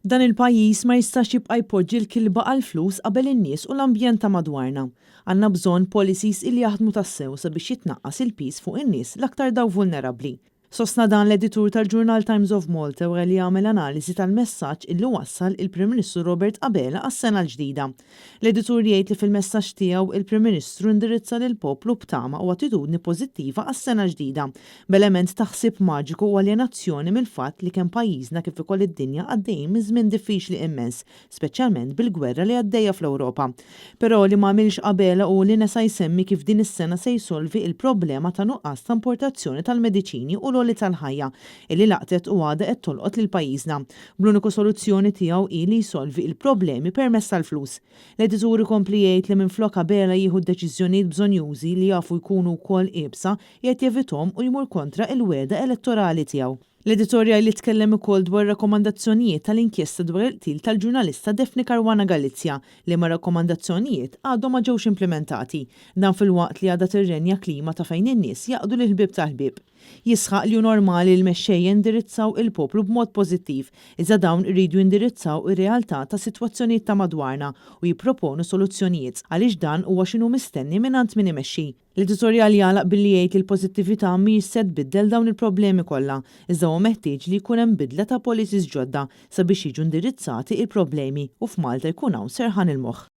Dan il-pajjiż ma jistax jibqa' jpoġġi l-kilba għall-flus qabel in-nies u l-ambjent ta' madwarna. Għandna bżonn policies illi jaħdmu tassew sabiex jitnaqqas il-piż fuq in-nies, l-aktar dawk vulnerabbli. Sostna dan l-editur tal-ġurnal Times of Malta wara li għamel analiżi tal-messaġġ illi wassal il-Prim Ministru Robert Abela għas-sena l-ġdida. L-editur jgħid li fil-messaġġ tiegħu il-Prim Ministru indirizza lill-poplu b'tama u attitudni pożittiva għas-sena l-ġdida, b'element ta' ħsieb maġiku u aljenazzjoni mill-fatt li kemm pajjiżna kif ukoll id-dinja għaddejjin minn żmien diffiċli immens, speċjalment bil-gwerra li għaddejja fl-Ewropa. Però li ma għamilx Abela hu li nesa jsemmi kif din is-sena se jsolvi il-problema ta' nuqqas ta' importazzjoni tal-mediċini u l-għoli tal-ħajja illi laqtet u għadha qed tolqot lil pajjiżna. Bl-uniku soluzzjoni tiegħu hi li jsolvi il-problemi permezz tal-flus. L-editur ikompli jgħid li minflok Abela jieħu deċiżjonijiet bżonjużi li jafu jkunu wkoll iebsa, qiegħed jevitahom u jmur kontra il-wegħda elettorali tiegħu. L-editorjal li tkellem ukoll dwar rakkomandazzjonijiet tal-inkjesta dwar il-qtil tal-ġurnalista Daphne Caruana Galizia, liema rakkomandazzjonijiet għadhom ma ġewx implementati. Dan filwaqt li għadha tirrenja klima ta' fejn in-nies jaqdu l-ħbieb tal-ħbieb. Jisħaq li hu normali li l-mexxejja jindirizzaw il-poplu b'mod pożittiv, iżda dawn iridu jindirizzaw ir-realtà ta' sitwazzjonijiet ta' madwarna u jipproponu soluzzjonijiet, għaliex dan huwa x'inhu mistenni mingħand min imexxi. L-editorjal jagħlaq billi jgħid li l-pożittività mhijiex se tbiddel dawn il-problemi kollha, iżda huwa meħtieġ li jkun hemm bidla ta' policies ġodda sabiex jiġu indirizzati il-problemi u f'Malta jkun hawn serħan il-moħħ.